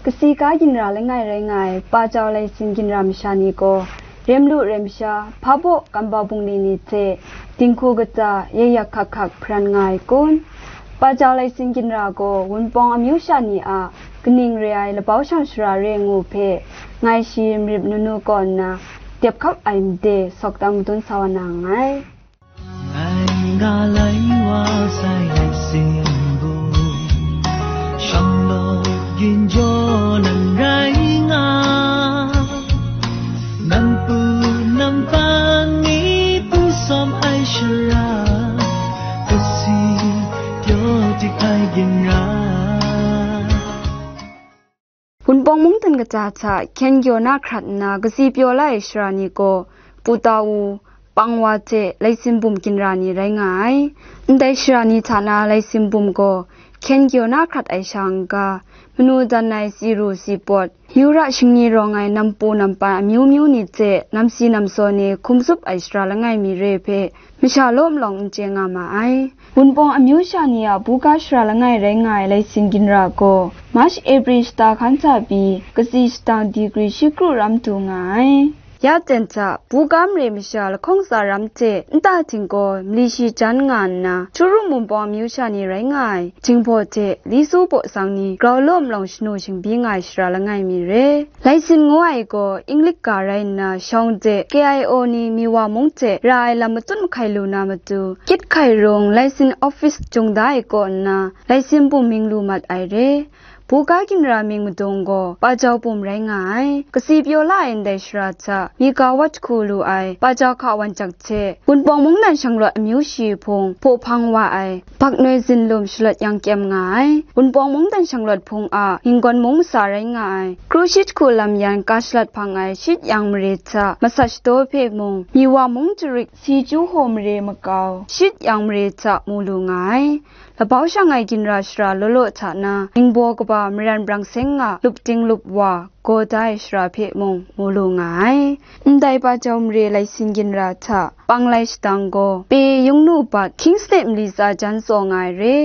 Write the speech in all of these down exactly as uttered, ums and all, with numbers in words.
Kasi ga ginra langai rai nga ai Pajau Laisin ginra masha ni gaw, rem lu rem sha, hpa baw kambau bungli ni hte dinghku katsa ya yak hkak hkak hparan nga ai kun? Pajau Laisin ginra gaw Wunpawng amyu sha ni a kaning re ai labau shang shara re ngu hpe, ngai shi Marip Nunu kaw nna dep hkap ai made sawk tam madun sa wa na nngai. Ngai nga lai wa sai ai sin bum, shang law ginjaw nan rai nga, nan pu nan pa ni pu sawm ai shara, kasi pyaw dik ai ginra. Wunpawng mungdan kaja hta hkyen kyaw na hkrat nna kasi pyaw la ai shara ni gaw, Pu Tau, Pangwa hte Laisin Bum ginra ni rai nga ai. Ndai shara ni hta na Laisin Bum gaw hkyen kyaw na hkrat ai sha n-ga, manu dan ai si ru si pawt, yu ra shingni rawng ai nampu nampan amyu myu ni hte namsi namsaw ni hkum tsup ai shara langai mi re hpe masha law malawng n chye nga ma ai. Wunpawng amyu sha ni a buga shara langai rai nga ai Laisin ginra gaw, March April shata hkan sa pyi, katsi shata digri shi kru ram du nga ai. Ya ten hta, buga mare masha lahkawng tsa ram hte nta htinggaw mali shi jan nga nna, Churu Wunpawng amyu sha ni rai nga ai, Jinghpaw hte Li Su baw sang ni grau law malawng shanu shingbyi nga ai shara langai mi re. Laisin ngu ai gaw Inglik ga rai nna, shawng de K I O ni Miwa mung hte ra ai lam matut mahkai lu na matu, Kit Hkai Rung Laisin Office jung da ai kaw nna, Laisin Bum mying lu mat ai re. Buga ginra mying madung gaw Pajau Bum rai nga ai. Kasi pyaw la ai ndai shara hta, mi ga wat hku lu ai Pajau hka wan jak hte, Wunpawng mungdan shanglawt amyu shi hpung hpaw hpang wa ai, Baknoi Zinlum shalawt yang kyem nga ai. Wunpawng mungdan shanglawt hpung a Ninggawn mung masa rai nga ai, kru shi hku lam yan ka shalat hpang ai Shit Yang mare hta masat shadaw hpe mung, Miwa mung jarit si chyu haw mare makau Shit Yang mare hta mu lu nga ai. Labau shang ai ginra shara law law hta na, ningbaw kaba maran brang seng nga lup ting lup wa gaw da ai shara hpe mung mu lu nga ai. Ndai Pajau mare Laisin ginra hta Panglai shadang gaw, Pe Yungnu bat King's Day mali tsa jan tsaw nga ai re.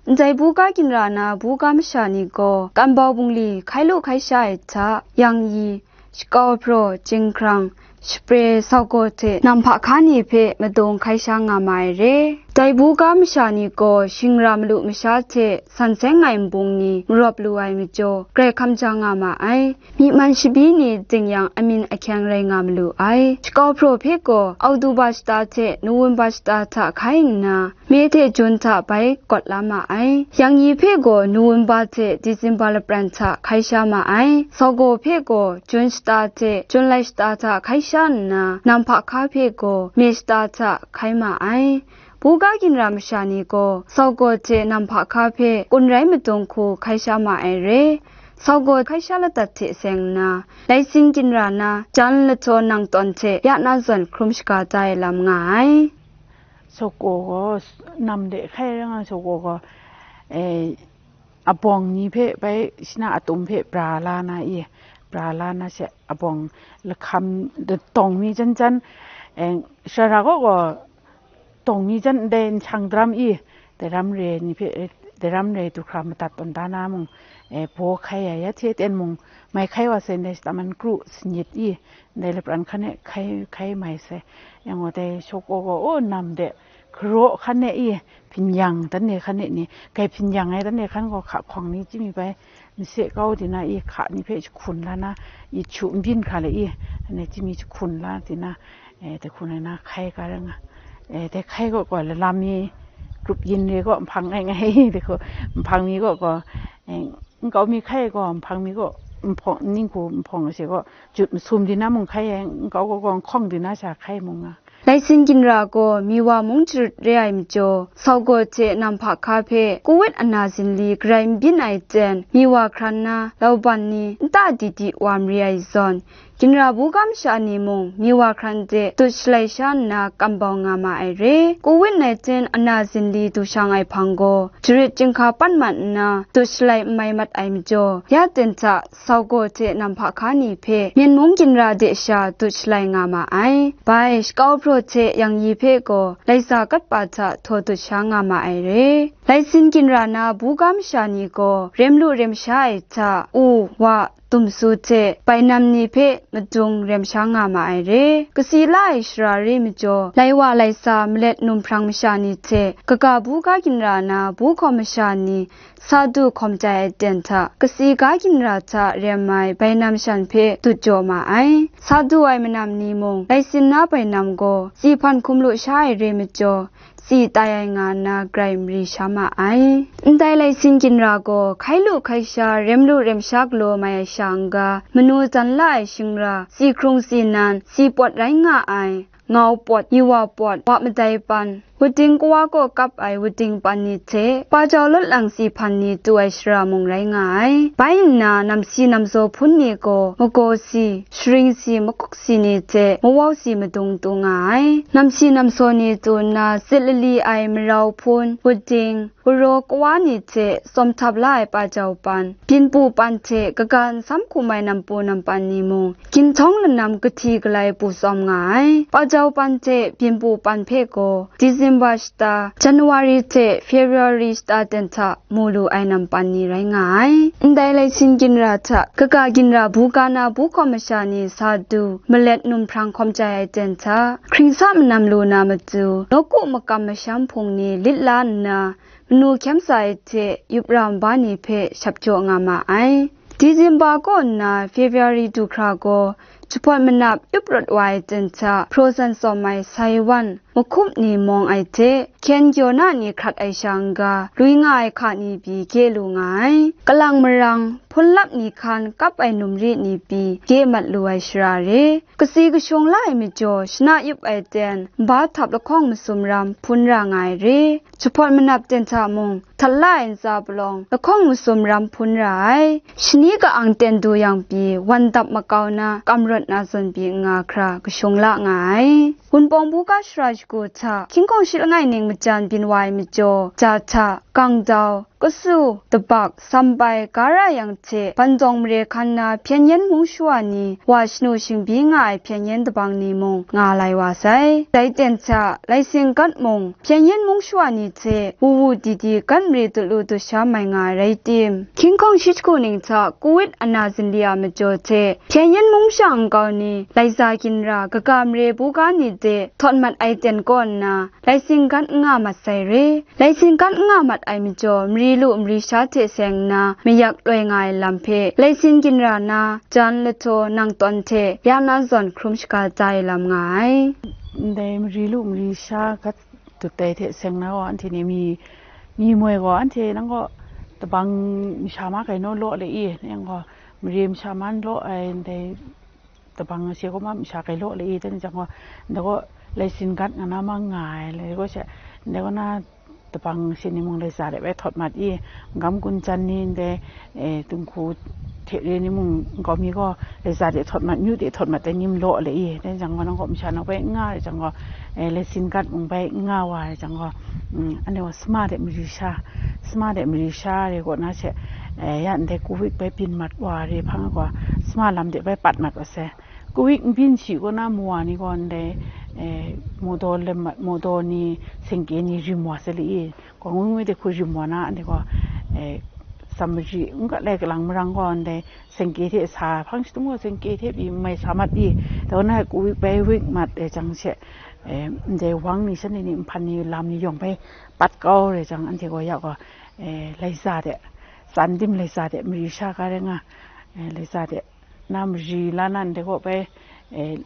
Ndai buga ginra na buga masha ni gaw, kambau bungli hkai lu hkai sha ai hta, yang yi, shakau hpraw, jinghkrang, shapre, saugo hte namhpa hka ni hpe madung hkai sha nga ma ai re. Dai buga masha ni gaw shingra malu masha hte san seng ai nbung ni marawp lu ai majaw, grai hkam ja nga ma ai. Myi man shabi ni ding yang amin ahkyang rai nga malu ai. Shakau hpraw hpe gaw Oktoba shata hte Nowemba shata hta hkai nna, Me hte Jun hta bai gawt la ma ai. Yang yi hpe gaw Nowemba hte Disemba lapran hta hkai sha ma ai. Saugo hpe gaw Jun shata hte Junlai shata hta hkai sha nna, namhpa hka hpe gaw Me shata hta hkai ma ai. Buga ginra masha ni gaw saugo hte namhpa hka hpe kun rai madung hku hkai sha ma ai re. Saugo hkai sha ladat hte seng nna, Laisin ginra na jan lahtaw nang tawn hte ya na zawn hkrum shaga da ai lam nga ai. Saugo gaw nam de hkai rai nga, saugo gaw, eh, abawng ni hpe bai shana atum hpe bra la na i, bra la na she abawng lahkam datawng mi jan jan, eh, shara gaw gaw tawng mi jan ndai nhtang daram i, daram re ni hpe, daram re du hkra madat tawn da na mung, eh, baw hkai ai ya hte ten mung, mai hkai wa sai ndai shata man kru sanit i, ndai lapran hkan e hkai, hkai mai sai. Yang gaw dai shawk gaw, o, nam de, garaw hkan e i, hpingyang dan e hkan e ni, kai hpingyang ai dan e hkan gaw hka hkawng ni chyim mi bai, mase kau di na i, hka ni hpe jahkun la na, i chu nbyin hkra le i, ne chyim mi jahkun la di na, eh, dai hku na na hkai ga ra nga. Eh, dai hkai gaw gaw lalam mi, grup yin re gaw nhpang ngai ngai, dai hku nhpang mi gaw gaw, eh, nkau mi hkai gaw nhpang mi gaw nhpawng, ning hku nhpawng se gaw jut masum di na mung hkai ai, nkau gaw gaw nhkawng di na sha hkai mung nga. Laisin ginra gaw Miwa mung jarit re ai majaw, saugo hte namhpa hka hpe Covid ana zinli garai n byin ai ten, Miwa hkran na lauban ni nta di di wa mari ai zawn, ginra buga masha ni mung Miwa hkran de dut shalai sha nna kambau nga ma ai re. Covid nineteen ana zinli du shang ai hpang gaw, jarit chyinghka pan mat nna dut shalai n mai mat ai majaw, ya ten hta saugo hte namhpa hka ni hpe Myen mung ginra de sha dut shalai nga ma ai. Bai, shakau hpraw Hte yang yi hpe gaw laisa kat pa hta htaw dut sha nga ma ai re. Laisin ginra na buga masha ni gaw rem lu rem sha ai hta, u, wa, dumsu hte bainam ni hpe madung rem sha nga ma ai re. Kasi la ai shara re majaw, lai wa laisa malet num hprang masha ni hte kaga buga ginra na bu hkawm masha ni sa du hkawm tai ai ten hta, kasi ga ginra hta rem ai bainam shan hpe dut jaw ma ai. Sa du ai manam ni mung, laisin na bainam gaw, tsi hpan hkum lu sha ai re majaw, tsi tai ai nga nna grai mari sha ma ai. Ndai laisin ginra gaw, hkai lu hkai sha, rem lu rem sha galaw mai ai sha n-ga, manu jan la ai shingra, tsi hkrung tsi nan, tsi pawt rai nga ai, ngau pawt, yi wa pawt, wa madai pan, wuting kawa kaw kap ai wuting pan ni hte, pa jau lawt lang tsi hpan ni tu ai shara mung rai nga ai. Bai nna, namsi namsaw hpun ni gaw, magaw si, sharing si, makuk si ni hte, mawau si madung tu nga ai. Namsi namsaw ni tu nna, zit lali ai marau hpun, wuting, garaw kawa ni hte tsawm htap la ai pa jau pan, byin pu pan hte kaga nsam hkum ai nampu nampan ni mung, ginhtawng lanam kahti galai pu tsawm nga ai. Pa jau pan hte byin pu pan hpe gaw, December shata, January hte February shata ten hta mu lu ai nampan ni rai nga ai. Ndai laisin ginra hta, kaga ginra buga na bu hkawm masha ni sa du, malet num hprang hkawm jai ai ten hta, hkringsa manam lu na matu, nawku makam masham hpung ni lit la nna, manu hkyem sa ai hte yup ra nba ni hpe shap jaw nga ma ai. Disemba kaw nna February du hkra gaw, jahpawt manap yup rawt wa ai ten hta, hpraw san tsawm ai saiwan, mahkup ni mawng ai hte, hkyen kyaw na ni hkrat ai sha n-ga, lui nga ai hka ni pyi gye lu nga ai. Kalang marang, hpunlap ni hkan kap ai numri ni pyi gye mat lu ai shara re, kasi kashung la ai majaw, shana yup ai ten, nba htap lahkawng masum ram hpun ra nga ai re, jahpawt manap ten hta mung, htat la ai ntsa palawng, lahkawng masum ram hpun ra ai. Shani ka-ang ten du yang pyi, wan dap makau na, kam rawt na zawn pyi nga hkra kashung la nga ai. Wunpawng buga shara shagu hta, hkying hkawng shi langai ning majan byin wa ai majaw, ja hta, kangdau, kasu, dabak, sambai, gara yang hte, bandawng mare hkan na hpyen yen mung shawa ni, wa shanu shingbyi nga ai hpyen yen dabang ni mung nga lai wa sai. Dai ten hta, laisin gat mung, hpyen yen mung shawa ni hte, wu wu di di gat mare dut lu dut sha mai nga ai rai tim, hkying hkawng shi jahku ning hta, Covid ana zinli a majaw hte, hpyen yen mung sha nkau ni, laiza ginra, kaga mare buga ni de, htawt mat ai ten kaw nna, laisin gat n nga mat sai re. Laisin gat n nga mat ai majaw, mari lu mari sha hte seng nna, mayak loi nga ai lam hpe, laisin ginra na, jan lahtaw nang tawn hte, ya na zawn hkrum shaga da ai lam nga ai. Ndai mari lu mari sha gat dut ai hte seng na gaw, anhte ni mi, mi moi gaw, anhte nang gaw tabang masha ma kai naw law le i, nang gaw mari masha man law ai, ndai tabang she gaw ma masha kai law le i, dan jang gaw, ndai gaw laisin gat nga na mang nga ai, lai gaw she, ndai gaw na tabang she ni mung laiza de bai htawt mat i, gam gun jan ni ndai, eh, dinghku hte re ni mung nkau mi gaw laiza de htawt mat, myu de htawt mat ai ni law le i, dan jang gaw, nang gaw masha nang bai n nga ai jang gaw, eh, laisin gat mung bai n nga wa ai jang gaw, mm, anhte gaw sma de mari sha, sma de mari sha re gaw na she, eh, ya ndai Covid bai byin mat wa re hpang gaw, sma lam de bai pat mat wa sai. Covid n byin shi kaw na, mawa ni gaw ndai, eh, mawdaw lem mat, mawdaw ni, sengke ni rim wa sai le i, gaw ngwi ngwi de hku rim wa na, anhte gaw, eh, samari, n ga lai kalang marang gaw ndai, sengke hte sa, hpang shadum gaw sengke hte pyi mai sa mat i, daw na Covid bai wik mat e jang she, eh, ndai wang ni, shanhte ni, nhpan ni, lam ni yawng bai pat kau re jang, anhte gaw ya gaw, eh, laiza de, tsan dim laiza de, mari sha ga rai nga, eh, laiza de, na mari la na ndai gaw bai, eh,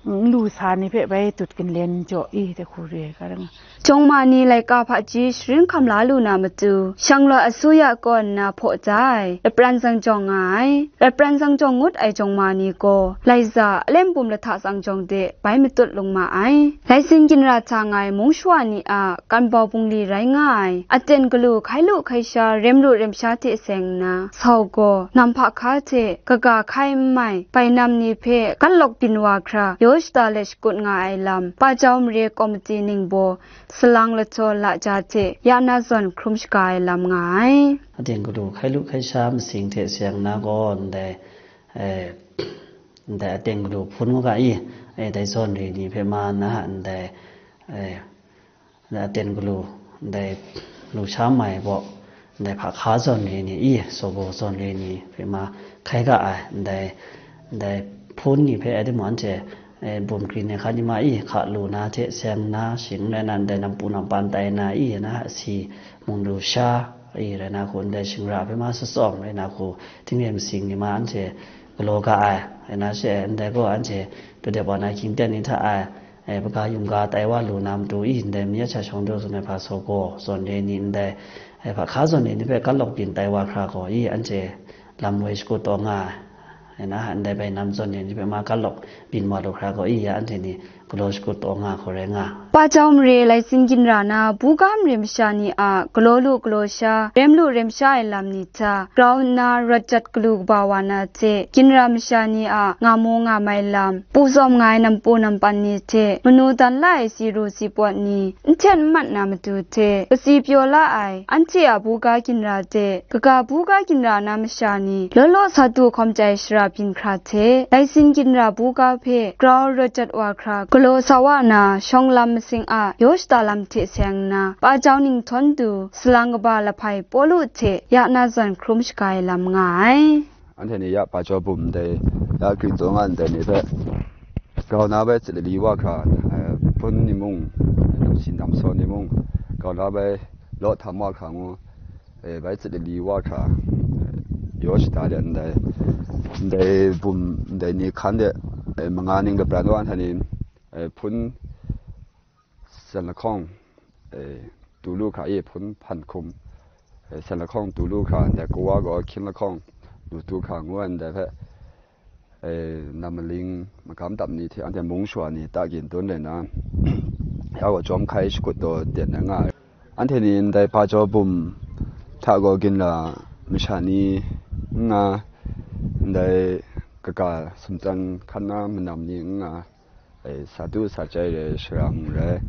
n lu sa ni hpe bai dut ginlen jaw i, de hku re ai ga rai nga. Jawng ma ni laika hpaji sharin hkam la lu na matu, shanglawt asuya kaw nna hpaw ja ai, lapran tsang jawng nga ai, lapran tsang jawng ngut ai jawng ma ni gaw, laiza, alem bum lahta tsang jawng de bai matut lung ma ai. Laisin ginra hta nga ai mung shawa ni a, kan bau bungli rai nga ai, aten galu hkai lu hkai sha, rem lu rem sha hte seng nna, sau gaw, nam hpa hka hte, kaga hkai n mai, bainam ni hpe, kan lawk byin wa hkra, yaw shada let shakut nga ai lam, pa jau mare komiti ningbaw, salang lahtaw laja hte, ya na zawn hkrum shaga ai lam nga ai. Aten galu hkai lu hkai sha masing hte seng nna gaw, ndai, eh, ndai aten galu hpun ngu ga i, e, dai zawn re ni hpe ma na, ndai, e, ndai aten galu, ndai lusha mai baw, ndai hpa hka zawn re ni i, sogo zawn re ni hpe ma hkai ga ai, ndai, ndai hpun ni hpe ai timung, anhte, e, bum krin ai hka ni ma i, hka lu na hte seng na, shing rai na, ndai nampu nampan tai na i, na asi mung lusha i rai na hku, ndai shingra hpe ma tsawm rai na hku, tingre masing ni ma anhte galaw ga ai, rai na she, ndai gaw anhte dudep wa na hkying ten ni hta ai, e, hpaga yum ga tai wa lu na matu i, ndai mi a cha shawng daw zawn ai hpa sogo zawn re ni, ndai, e, hpa hka zawn re ni hpe kalawk byin tai wa hkra gaw i, anhte lam woi shakut taw nga ai, rai na, ndai bai nam zawn re ni hpe ma kalawk byin wa lu hkra gaw i, ya anhte ni galaw shakut taw nga hku rai nga. Pajau mare lai sin ginra na, buga mare masha ni a galaw lu galaw sha, rem lu rem sha ai lam ni hta grau nna rawt jat galu kaba wa na hte, ginra masha ni a nga mu nga mai lam, pu tsawm nga ai nampu nampan ni hte, manu dan la ai si ru si pawt ni, n hten n mat na matu hte, kasi pyaw la ai, anhte a buga ginra hte, kaga buga ginra na masha ni, law law sa du hkawm chyai shara byin hkra hte, lai sin ginra buga hpe grau rawt jat wa hkra, galaw sa wa na, shawng lam masing a yaw shada lam hte seng nna, Pajau ninghtawn du, salang kaba lahpai Pawlu hte ya na zawn hkrum shaga ai lam nga ai. Anhte ni ya Pajau bum ndai, ya grin tsawng a ndai ni hpe, grau na bai tsit lali wa hkra, eh, hpun ni mung, namsi namsaw ni mung, grau na bai law htam wa hkra ngu, eh, bai tsit lali wa hkra, eh, yaw shada de ndai, ndai bum, ndai ni hkan de, eh, manga ning lapran wa anhte ni, eh, hpun sen lahkawng, eh, tu lu hkra, e hpun hpan hkum, eh, sen lahkawng tu lu hkra, ndai kawa gaw hkying lahkawng lu tu hkra ngu ai ndai hpe, eh, nam maling magam dap ni hte anhte mung shawa ni ta gin dun rai na, ya gaw jawm hkai shakut taw ten ai nga ai. Anhte ni ndai Pajau bum hta gaw ginra masha ni n nga, ndai kaga sumtsan hkan na manam ni n nga, e, sa du sa chyai re shara mung rai,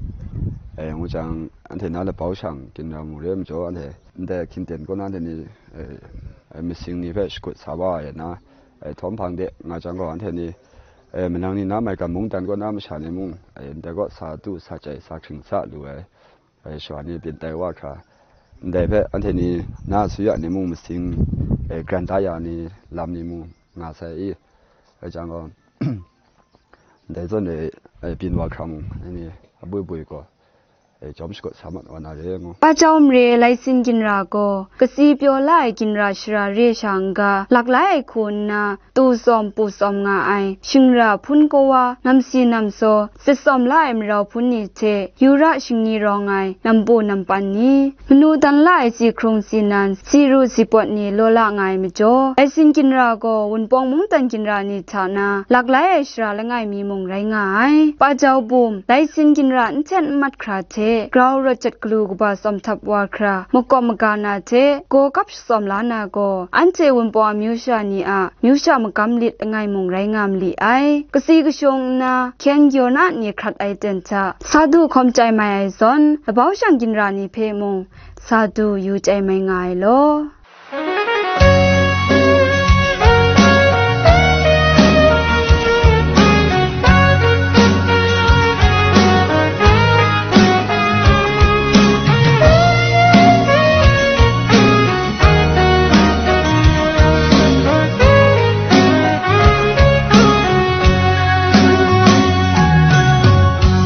e, ngu jang, anhte na labau shang ginra mu re majaw, anhte ndai hkying ten kaw na anhte ni, e, e, masing ni hpe shakut sa wa ai na, e, htawm hpang de nga jang gaw, anhte ni, e, manang ni na maigan mungdan kaw na masha ni mung, e, ndai kaw sa du sa chyai sa hkring sa lu ai, e, shawa ni byin tai wa hkra, ndai hpe anhte ni na suya ni mung masing, e, gran da ya ni lam ni mung nga sai i, e, jang gaw, ndai zawn e, e, byin wa hkra mung, anhte ni abui bui gaw, e, jawm shakut sa mat wa na re ngu. Pajau mare lai sin ginra gaw, kasi pyaw la ai ginra shara re sha n ga, lak lai ai hku nna, tu tsawm pu tsawm nga ai, shingra hpun kawa, namsi namsaw, sit tsawm la ai marau hpun ni hte, yu ra shingni rawng ai, nampu nampan ni, manu dan la ai si hkrung si nan, si ru si pawt ni law la nga ai majaw, lai sin ginra gaw Wunpawng mungdan ginra ni hta na, lak lai ai shara langai mi mung rai nga ai. Pajau bum, lai sin ginra n hten n mat hkra hte, grau rawt jat galu kaba tsawm htap wa hkra, makawp maga na hte, gaw kap shatsawm la na gaw, anhte Wunpawng amyu sha ni a myu sha magam lit langai mung rai nga mali ai. Kasi kashung nna, hkyeng gyaw na ni hkrat ai ten hta, sa du hkawm chyai mai ai zawn, labau shang ginra ni hpe mung, sa du yu chyai mai nga ai law.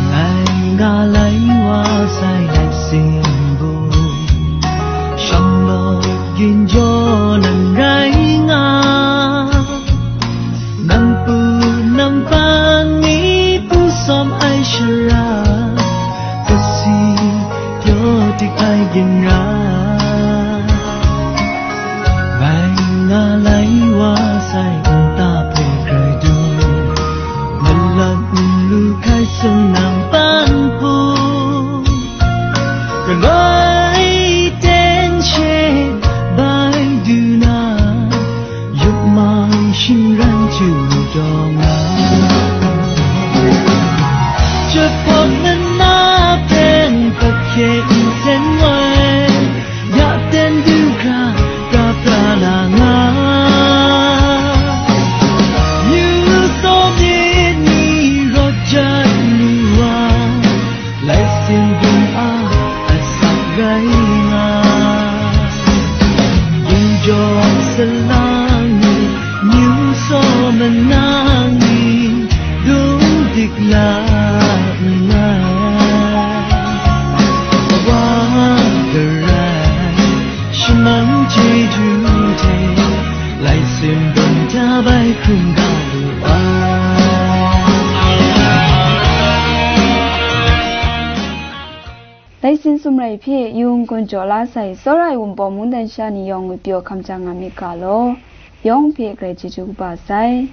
Ngai nga lai wa sai lai sin bu, shang law ginjaw nan rai nga. Nampu nampan ni pu sawm ai shara, kasi pyaw dik ai ginra. Ngai nga lai wa sai nta hpe grai du, malat nlu hkai sung nang pan hpu. Galoi ten she bai du na, yupmai shingran chyu dawng ai. Jahpawt mana pen hpawt hkye nsen woi, ya ten du hkra, pra pra la nga. Yu Nang ni dung dik la nngai, wa garai shamang chyeju hte lai sim bun ta bai hkrum ga lu ai. Lai sin sumrai hpe yung gun jaw la sai, tsawra ai Wunpawng mungdan sha ni yawng ngwi pyaw hkam jang nga myit ga law, yawng hpe grai chyeju kaba sai.